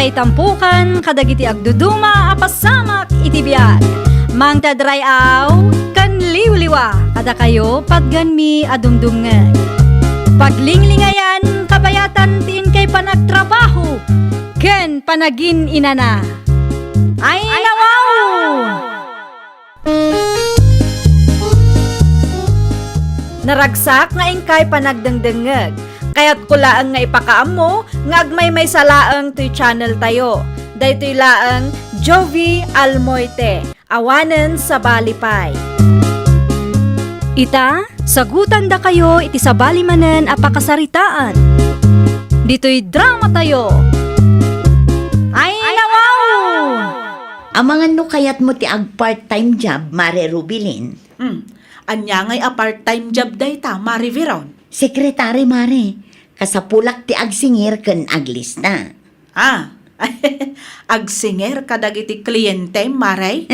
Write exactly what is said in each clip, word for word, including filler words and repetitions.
Itampukan kadagiti agduduma a pasamak iti biag. Mangted ray-aw ken liwliwa kadakayo patganmi a dumdumngeg. Paglinglingayan kabayatan ti inkay panagtrabaho ken panagin-inana. Ay, nawaw! Naragsak nga inkay panagdengdengngeg. Kayatko laeng nga ipakaammo nga agmaymaysa laeng toy channel tayo. Daytoy laeng Jovie Almoite, awanen sabali pay. Ita, sagutandakayo iti sabali manen a pakasaritaan. Ditoy drama tayo. Ay, nawaw! Amangan no kayatmo ti ag-part-time job, Mare Rubilin? Hmm. Ania ngay a part-time job dayta, Mare Veron? Secretary, Mare. Kasapulak ti agsingir ken aglista. Ah, agsingir kadagiti kliente, Mare?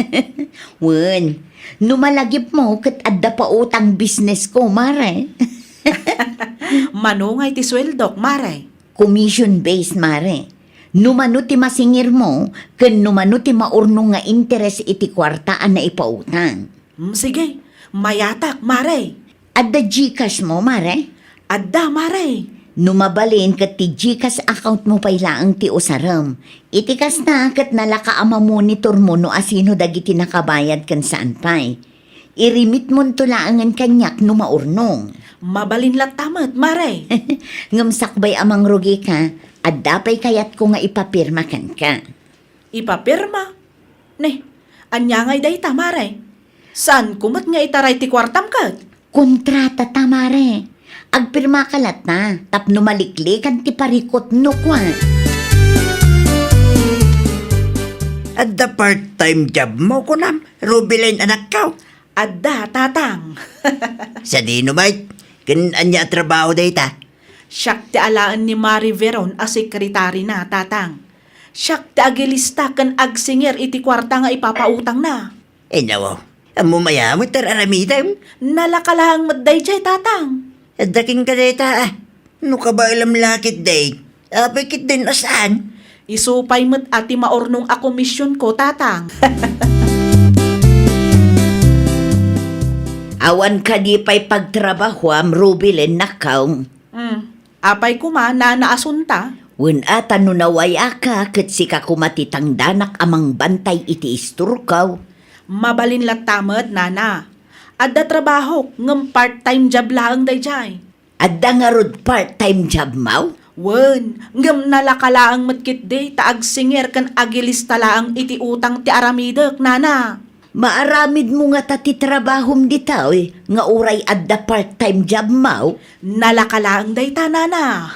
Wen, no malagipmo ket adda pautang business ko, Mare. Mano ngay ti sueldok, Mare? Commission based, Mare. No mano ti masingirmo, ken no mano ti maurnong nga interes iti kuarta a naipautang. Mm, sige, mayatak, Mare. Adda GCash mo, Mare? Adda, Mare. No mabalin, ket ti GCash account mo pay laeng ti usarem. Iti kasta, ket nalaka a mamonitor mo no asino dagiti nakabayad ken saan pay. Irimitmonto laengen kaniak no maurnong. Mabalin latta met, Mare. Ngem sakbay a mangrugika, adda pay kayatko nga ipapirma kenka. Ipapirma? Ne, ania ngay dayta, Mare? Saanko met nga itaray ti kuartam ket? Kontrata ta, Mare. Agpirmaka latta tapno maliklikan ti parikutno kua. Adda part-time job mo, kunam, Rubilin, anakko? Adda, Tatang. Sadino met? Ken ania a trabaho dayta? Siak ti alaen ni Mare Veron a sekretarina, Tatang. Siak ti agilista ken agsingir iti kuarta nga ipapautangna. Inaw, ammom aya met ti ar-aramidem? Nalaka laeng met daydiay, Tatang. Adda kenka dayta, a. No kabaelam la ketdi, apay ketdin a saan? Isu pay met a ti maurnong a komisionko, Tatang. Awan kadi pay pagtrabahoam, Rubilin, nakkaw? Hmm. Apay koma, Nana Asunta? Wen a, ta no naway-aka, ket sika koma ti tangdanak a mangbantay iti istorko. Mabalin latta met, Nana. Adda trabahok, ngem part-time job laeng daydiay. Adda ngarud part-time job maw? Wen, ngem nalaka laeng met ketdi ta agsingir ken agilista laeng iti utang ti aramidek, Nana. Maaramidmo ngata ti trabahom ditoy nga uray adda part-time job maw? Nalaka laeng dayta, Nana.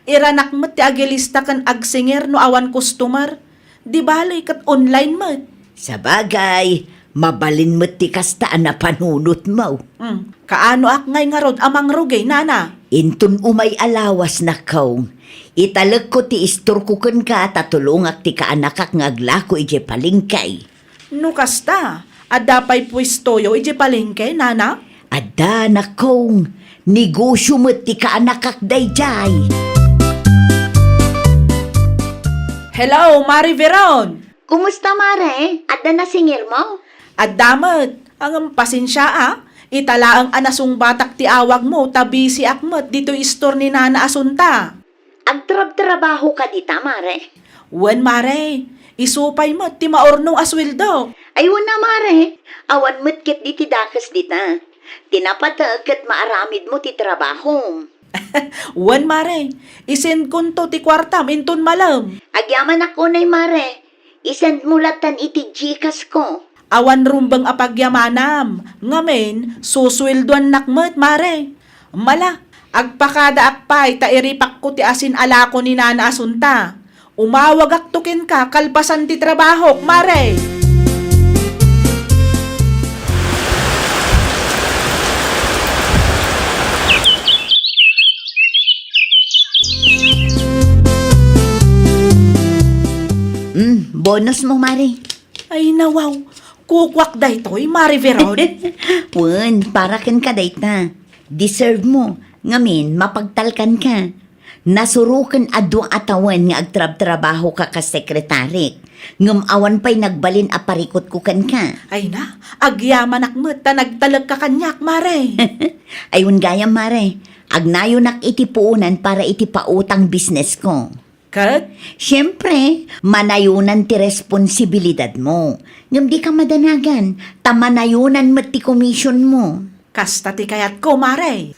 Iranak met ti agilista ken agsingir no awan customer. Di bale, ket online met. Sabagay, mabalin met ti kasta a napanunotmo. Hmm, kaanoak ngay ngarud a mangrugi, Nana? Inton umay a lawas, nakkaw, italekko ti istorko kenka ta tulongak ti kaanakak nga aglako idiay palengke. No kasta, adda pay puestoyo idiay palengke, Nana? Adda, nakkaw. Negosio met ti kaanakak daydiay. Hello, Mare Veron! Kumusta, Mare? Adda nasingirmo? Adda met. Ngem pasensia, a. Ita laeng a nasungbatak ti awagmo ta bisiak met ditoy istor ni Nana Asunta. Agtrabtrabaho ka dita, Mare? Wen, Mare. Isu pay met ti maurnong a sueldo. Ay, wen a, Mare. Awan met ketdi ti dakes dita. Ti napatek ket maaramidmo ti trabahom. Wen, Mare. Isendkonto ti kuartam inton malem. Agyamanak unay, Mare. Isendmo lattan iti GCash ko. Awan rumbeng a pagyamanam, ngamin, susueldoannak met, Mare. Mala, agpakadaak pay ta iripakko ti asin a lako ni Nana Asunta. Umawagakto kenka kalpasan ti trabahok, Mare. Mm, bonus mo, Mare. Ay, nawaw. Kukuak daytoy, Mare Veron. Wen, para kenka dayta. Deserve mo. Ngamin, mapagtalkan ka. Nasuroken a dua a tawen nga agtrabtrabahoka kas sekretarik, ngem awan pay nagbalin a parikutko kenka. Ay na, agyamanak met ta nagtalekka kaniak, Mare. Ay, wen gayam, Mare, agnayonak iti puonan para iti pautang businessko. Ket? Siempre, manayonan ti responsibilidadmo. Ngem dika madanagan, ta manayonan met ti komisionmo. Kasta ti kayatko, Mare.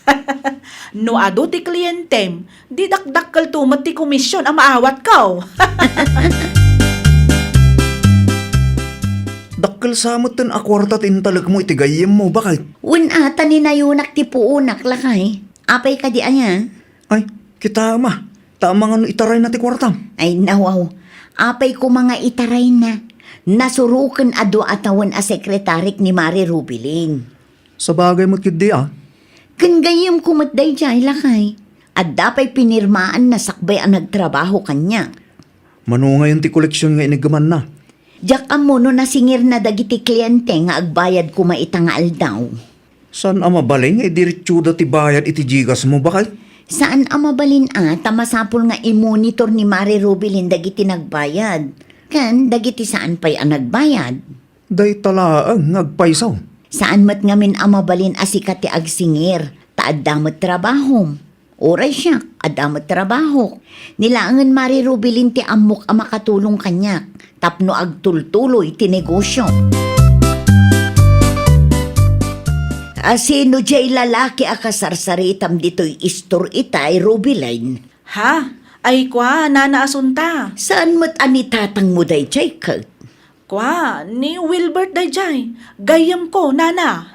No adu ti klientem, di dakdakkelto met ti komision a maawatko. Dakkel sa metten a kuarta ti intalekmo iti gayyemmo, baket? Wen a, ta ninayonak ti puonak, lakay. Apay kadi aya? Ay, kitaem a, ta amangan no itarayna ti kuartam. Ay, nawaw. Apay koma nga itarayna? Nasuroken a dua a tawen a sekretarik ni Mare Rubilin. Sabagay met ketdi a. Ken gayyemko met daydiay, lakay. Adda pay pinirmaanna sakbay a nagtrabaho kaniak. Mano ngayon ti koleksion nga iniggemanna? Diak ammo no nasingirna dagiti kliente nga agbayad koma ita nga aldaw. Saan a mabalin nga idiretsoda ti bayad iti GCash mo, baket? Saan a mabalin a, ta masapul nga imonitor ni Mare Rubilin dagiti nagbayad ken dagiti saan pay a nagbayad. Dayta laeng nga agpayso. Saan met ngamin a mabalin a sika ti agsingir, ta adda met trabahom. Uray siak, adda met trabahok. Ni laengen Mare Rubilin ti ammok a makatulong kaniak tapno agtultuloy ti negosio. A, sino diay lalaki a kasarsaritam ditoy istor itay, Rubilin? Ha? Ay kua, Nana Asunta. Saan met a ni tatangmo daydiay ket? Kua, ni Wilbert daydiay. Gayyemko, Nana.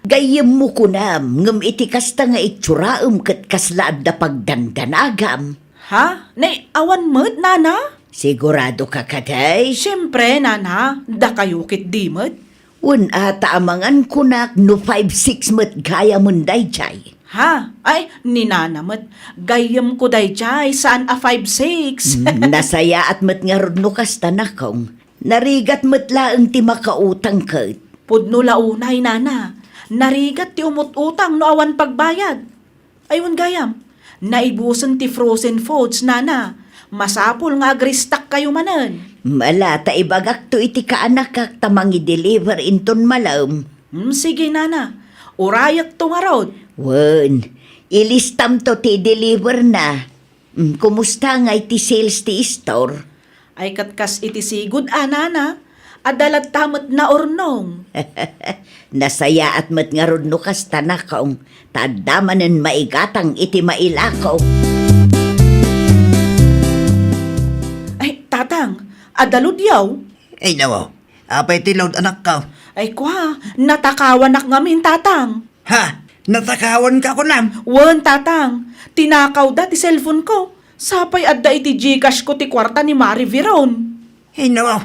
Gayyemmo kunam, ngem iti kasta nga itsoraem ket kasla adda pagdandanagam. Ha? Nay, awan met, Nana? Siguradoka kadi? Siempre, Nana. Dakayo ketdi met. Wen a, ta amangan kunak no five six met gayamen daydiay. Ha? Ay, ni Nana met. Gayyemko daydiay, saan a five six. Mm, nasayaat met ngarud no kasta, nakong. Narigat met laeng ti makautang ket. Pudno la unay, Nana. Narigat ti umut-utang no awan pagbayad. Ay, wen gayam, naibusen ti frozen foods, Nana. Masapul nga agristakkayo manen. Mala, ta ibagakto iti kaanakak ta mangi-deliver inton malem. Hmm, sige, Nana. Urayekto ngarud. Wen, ilistamto ti i-deliver na. Mm, kumusta ngay ti sales ti istor? Ay, ket kas iti sigud a, Nana, adda latta met naurnong. Nasayaat met ngarud no kasta, nakong, ta adda manen maigatang iti mailako. Ay, Tatang, adda load yaw? Ay, nawaw. Apay ti load, anakko? Ay, kua, natakawanak ngamin, Tatang. Ha? Natakawanka kunam? Wen, Tatang. Tinakawda ti cellphone ko. Sapay adda iti GCash ko ti kuarta ni Mari Veron. Ay, nawaw.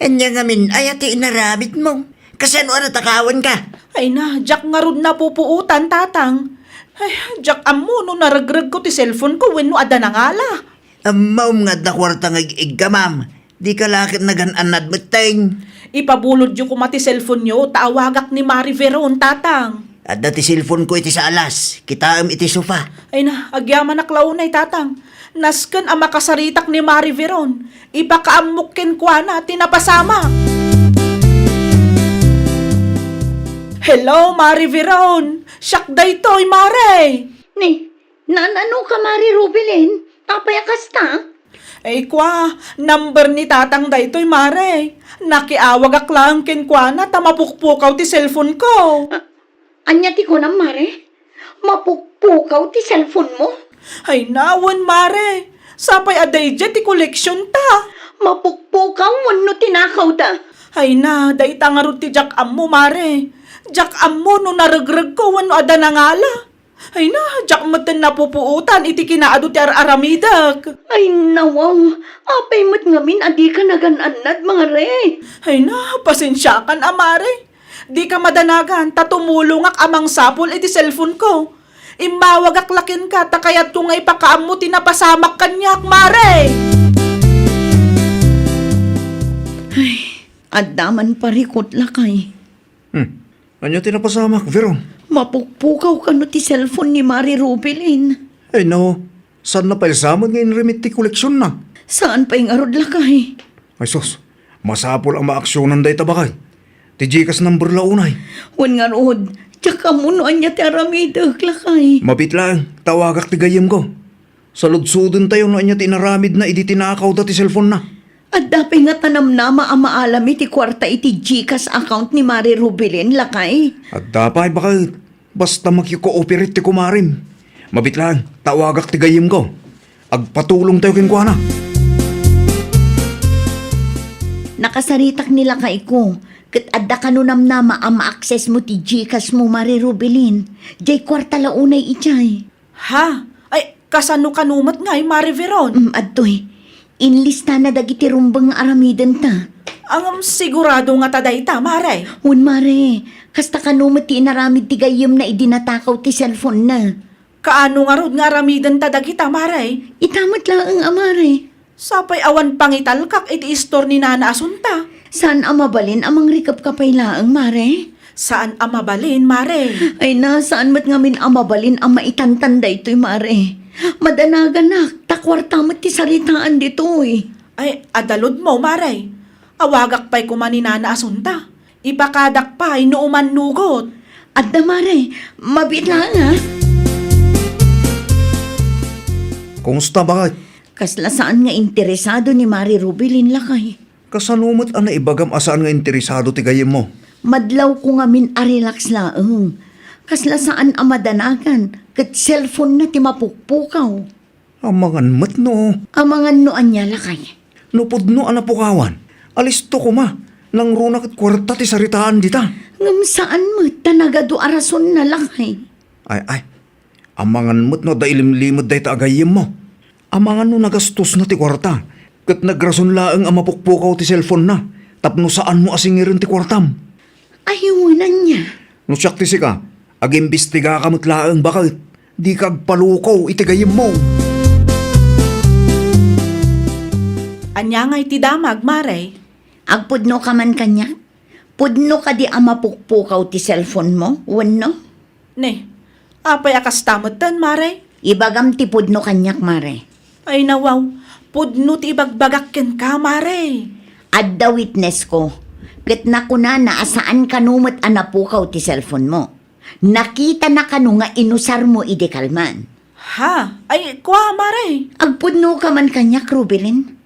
Ania ngamin aya ti inaramidmo? Kasano a natakawanka? Ay na, diak ngarud napupuotan, Tatang. Ay, diak ammo no naregregko ti cellphone ko wenno adda nangala. Ammom nga adda kuarta nga ig-iggamam. Dika la ket nagan-annad metten. Ipabulodyo koma ti cellphone-yo ta awagak ni Mari Veron, Tatang. Adda ti cellphone ko iti saalas. Kitaem iti sofa. Ay na, agyamanak la unay, Tatang. Nasken a makasaritak ni Mari Veron. Ipakaammok kenkuana ti napasamak. Hello, Mari Veron. Siak daytoy, Mare. Ni, naan-ano ka, Mari Rubilin? Apay a kasta? Ay, kua, number ni Tatang daytoy, Mare. Nakiawagak laeng kenkuana ta mapukpukaw ti cellphone ko. Ah, ania ti kunam, Mare? Mapukpukaw ti cellphone mo? Ay, nawen, Mare. Sapay a daydiay ti koleksion ta. Mapukpukaw wenno tinakawda? Ay na, dayta ngarud ti diak ammo, Mare. Diak ammo no naregregko wenno adda nangala. Ay na, diak metten napupuotan iti kinaadu ti ar-aramidek. Ay, nawaw, apay met ngamin a dika nagan-annad, Mare? Ay na, pasensiakan a, Mare. Dika madanagan ta tumulongak a mangsapul iti cellphone ko. Immawagak la kenka ta kayatko nga ipakaammo ti napasamak kaniak, Mare! Ay, adda man parikut, lakay. Hmm. Ania ti napasamak, Veron? Mapukpukaw kano ti cellphone ni Mari Rubilin? Ay, no. Saanna pay sa met nga inrimit ti koleksionna? Saan pay ngarud, lakay? Ay sus, masapul a maaksionan dayta, bakay. Ti Gcash number la unay. Wen ngarud, diak ammo no ania ti aramidek, lakay. Mabiit laeng, tawagak ti gayyemko. Saludsodentayo no ania ti inaramidna idi tinakawda ti cellphone-na. Adda pay ngata namnama a maalam iti kuarta iti Gcash account ni Mare Rubilin, lakay? Adda pay, bakay. Basta maki-cooperate ti kumarem. Mabiit laeng, tawagak ti gayyemko. Agpatulongtayo kenkuana. Nakasaritak ni lakayko, ket adda kano namnama a ma-access-mo ti Gcash-mo, Mare Rubilin. Diay kuarta la unay idiay. Ha? Ay, kasano kano met ngay, Mare Veron? Mm, adtoy. Inlistana dagiti rumbeng nga aramidenta. Ngem sigurado ngata dayta, Mare? Wen, Mare. Kasta kano met ti inaramid ti gayyemna idi natakaw ti cellphone-na. Kaano ngarud nga aramidenta dagita, Mare? Ita met laeng a, Mare. Sapay awan pangitalkak iti istor ni Nana Asunta. Saan a mabalin a mangrikepka pay laeng, Mare? Saan a mabalin, Mare? Ay na, saan met ngamin a mabalin a maitantan daytoy, Mare. Madanaganak, ta kuarta met ti saritaan ditoy. Ay, adda loadmo, Mare. Awagak pay koma ni Nana Asunta. Ipakadak pay no umannugot. Adda, Mare. Mabiit laeng, ha? Kumusta, bakay? Kasla saan nga interesado ni Mare Rubilin, lakay. Kasano met a naibagam a saan nga interesado ti gayyemmo? Madlawko ngamin a relax laeng. Kasla saan a madanagan, ket cellphone-na ti mapukpukaw. Amangan met no. Amangan no ania, lakay? No pudno a napukawan, alisto koma. Nangruna ket kuarta ti saritaan dita. Ngem saan met ta nagadu a rasonna, lakay. Ay, ay. Amangan met no adda ilimlimed dayta a gayyemmo. Amangan no nagastosna ti kuarta, ket nagrason laeng a mapukpukaw ti cellphone-na tapno saanmo a singiren ti kuartam. Ay, wen ania? No siak ti sika, agimbistigaka met laeng, baket dika agpalukaw iti gayyemmo. Ania ngay ti damag, Mare? Agpudnoka man kaniak? Pudno kadi a mapukpukaw ti cellphone-mo, wenno? Ne, apay a kasta metten, Mare? Ibagam ti pudno kaniak, Mare. Ay, nawaw. Pudno ti ibagbagak kenka, Mare. Adda witness-ko, ket nakunana a saan kano met a napukaw ti cellphone-mo. Nakitana kano nga inusarmo idi kalman. Ha? Ay, kua, Mare. Agpudnoka man kaniak, Rubilin.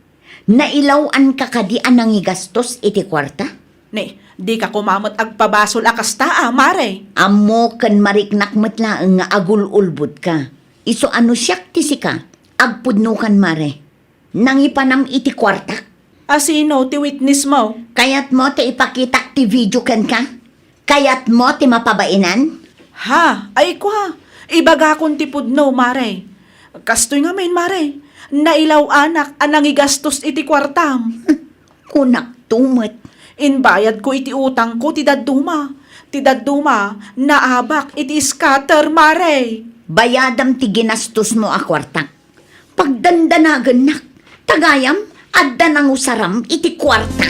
Nailaw-anka kadi a nangigastos iti kuarta? Ne, dika koma met agpabasol a kasta a, Mare. Ammok ken mariknak met laeng nga agul-ulbodka. Isu a no siak ti sika, agpudnokan, Mare. Nangipanam iti kuartak? A sino ti witness-mo? Kayatmo ti ipakitak ti video kenka? Kayatmo ti mapabainan? Ha? Ay, kua, ibagakon ti pudno, Mare. Kastoy ngamin, Mare. Nailaw-anak a nangigastos iti kuartam. Kunakto met. Inbayadko iti utangko ti dadduma. Ti dadduma, naabak iti scatter, Mare. Bayadam ti ginastosmo a kuartak. Pagdandanagennak, ta gayam, adda nangusaram iti kuarta.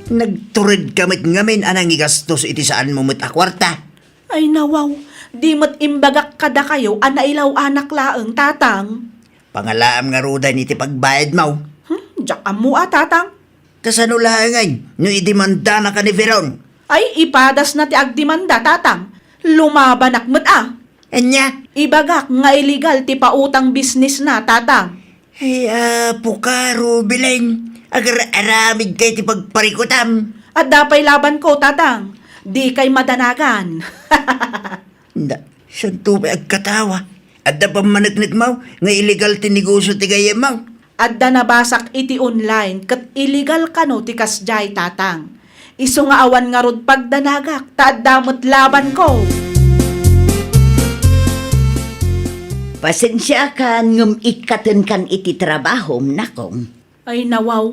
Nagturedka met ngamin a nangigastos iti saanmo met a kuarta. Ay, nawaw, di met imbagak kadakayo a nailaw-anak laeng, Tatang. Pangalaam ngaruden iti pagbayadmo. Hmm, diak ammo a, Tatang. Kasano laengen no idimandanaka ni Veron? Ay, ipadasna ti agdimanda, Tatang. Lumabanak met a. Ania? Ibagak nga illegal ti pautang business-na, Tatang. Ay, apo ka, Rubilin. Agar-aramidka iti pagparikutam. Adda pay labanko, Tatang. Dikay madanagan. Na, santo pay agkatawa. Adda pammaneknekmo nga illegal ti negosyo ti gayyemmo? Adda nabasak iti online ket illegal kano ti kasdiay, Tatang. Isu nga awan ngarud pagdanagak ta adda met labanko. Pasensiakan ngem ikkatenkan iti trabahom, nakong. Ay, nawaw.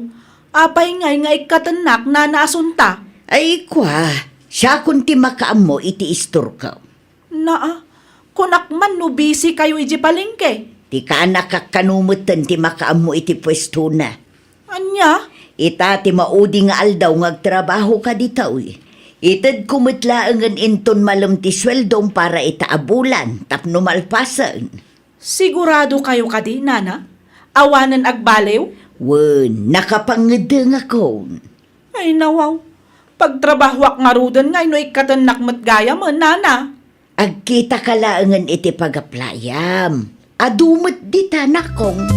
Apay ngay nga ikkatennak, Nana Asunta? Ay, kua, siakon ti makaammo iti istorko. Naa, kunak man no busy kayo idiay palengke. Ti kaanakak kano metten ti makaammo iti puestona. Ania? Ita ti maudi nga aldaw nga agtrabaho ka ditoy. Itedko met laengen inton malem ti sueldom para ita a bulan tapno malpasen. Siguradokayo kadi, Nana? Awanen agbaliw? Wen, nakapangngedengakon. Ay, nawaw. Pagtrabahoak ngaruden ngay no ikkatennak met gayamen, Nana. Agkitaka laengen iti pagaplayam. Adu met dita, nakong.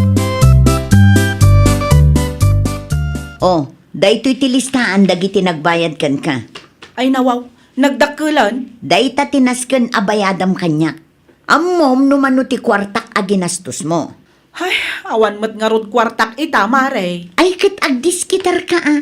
Oh, daytoy ti listaan dagiti nagbayad kenka. Ay, nawaw. Nagdakkelen? Dayta ti nasken a bayadam kaniak. Ammom no mano ti kuartak a ginastosmo. Ay, awan met ngarud kuartak ita, Mare. Ay, ket agdiskitarka a.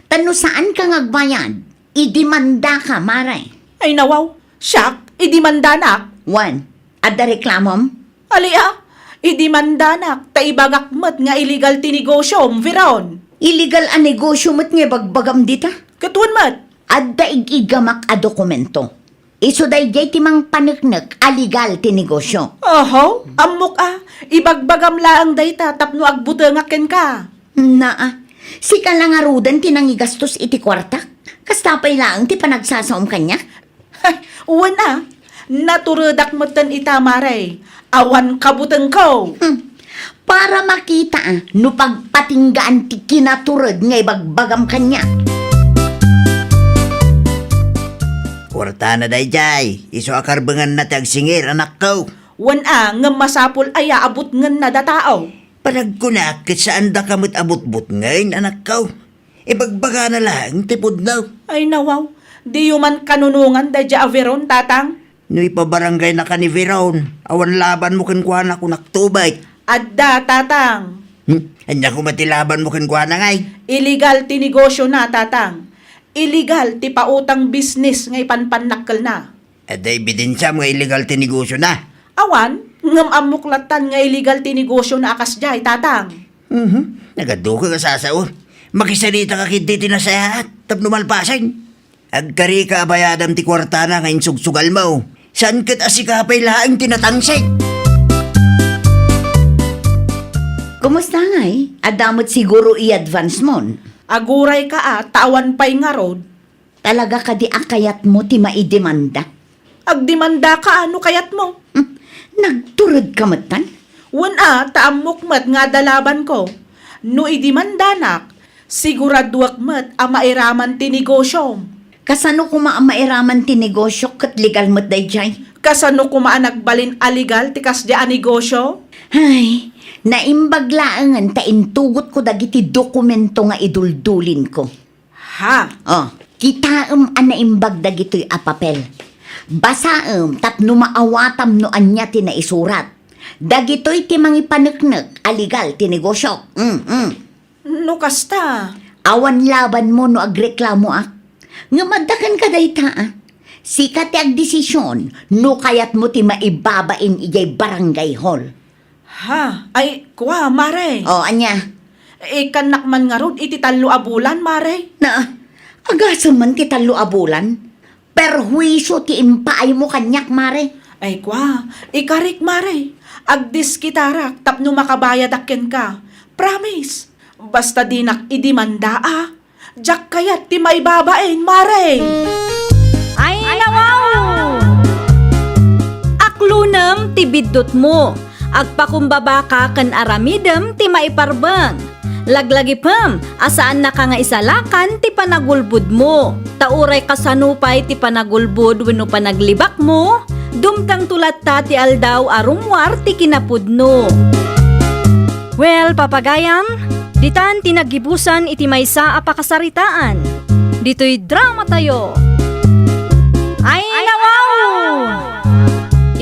Ta no saanka nga agbayad, idimandaka, Mare. Ay, nawaw. Siak, idimandanak? Wen, adda reklamom? Ali a, idimandanak, ta ibagak met nga illegal ti negosiom, Veron. Illegal a negosio met nga ibagbagam dita? Ket wen met. Adda ig-igamak a dokumento. Isu daydiay ti mangpaneknek a legal ti negosio. Oho, ammok a, ibagbagam laeng dayta tapno agbutengak kenka. Naa, sika la ngaruden ti nangigastos iti kuartak? Kasta pay laeng ti panagsasaom kaniak? Wen a, naturedak metten ita, Mare. Awan kabutengko. Hmm. Para makita a no pagpatinggaan ti kinatured nga ibagbagam kaniak. Kuartana daydiay, isu a karbenganna ti agsingir, anakko. Wen a, ngem masapul aya a butngenna datao? Panagkunak ket saandaka met a butbutngen, anakko. Ibagbagana laeng ti pudno. Ay, nawaw. Diyo man kanunongan daydiay a Veron, Tatang? No ipabaranggaynaka ni Veron, awan labanmo kenkuana, kunakto met. Adda, Tatang. Hmm? Ania koma ti labanmo kenkuana ngay? Illegal ti negosiona, Tatang. Illegal ti pautang business nga ipanpannakkelna. Adda ebidensiam nga illegal ti negosiona? Awan, ngem ammok lattan nga illegal ti negosiona a kasdiay, Tatang. Mhm. Nagaduka nga sasao. Makisalitaka ketdi ti nasayaat tapno malpasen. Agkarika a bayadam ti kuartana nga insugsugalmo. Saan ket a sika pay laeng ti natangsit. Kumusta ngay? Adda met siguro i-advance mon? Agurayka a, ta awan pay ngarud. Talaga kadi a kayatmo ti maidemanda? Agdemandaka a no kayatmo. Hmm, nagturedka metten? Wen a, ta ammok met nga adda labanko. No idemandanak, siguraduek met a mairaman ti negosiom. Kasano koma a mairaman ti negosiok ket legal met daydiay? Kasano koma a nagbalin a legal ti kasdiay a negosio? Ay, naimbag laengen ta intugotko dagiti dokumento nga iduldulinko. Ha? Oh, kitaem a naimbag dagitoy a papel. Basaem tapno maawatam no ania ti naisurat. Dagitoy ti mangipaneknek a legal ti negosio. Mm, mm. No kasta? Awan labanmo no agreklamoak. Ngem adda kenka dayta, a. Sika ti agdesision no kayatmo ti maibabain idiay barangay hall. Ha? Ay, kua, Mare. O, ania? Ikkannak man ngarud iti tallo a bulan, Mare. Na, agasem man ti tallo a bulan? Perhuisio ti impaaymo kaniak, Mare. Ay, kua, ikarik, Mare. Agdiskitarak tapno makabayadak kenka. Promise. Basta dinak idemanda, a. Diak kayat ti maibabain, Mare! Ay, nawaw! Aklunem ti biddutmo. Agpakumbabaka ken aramidem ti maiparbeng. Laglagipem a saannaka nga isalakan ti panagulbodmo. Ta uray kasano pay ti panagulbod wenno panaglibakmo, dumtengto latta ti aldaw a rummuar ti kinapudno. Well, papagayam, ditan ti naggibusan iti maysa a pakasaritaan. Ditoy dramatayo. Ay, nawaw!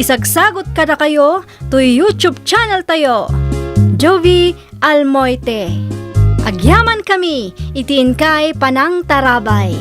Isagsagot kadakayo toy YouTube channel tayo, Jovie Almoite. Agyamankami iti inkay panangtarabay.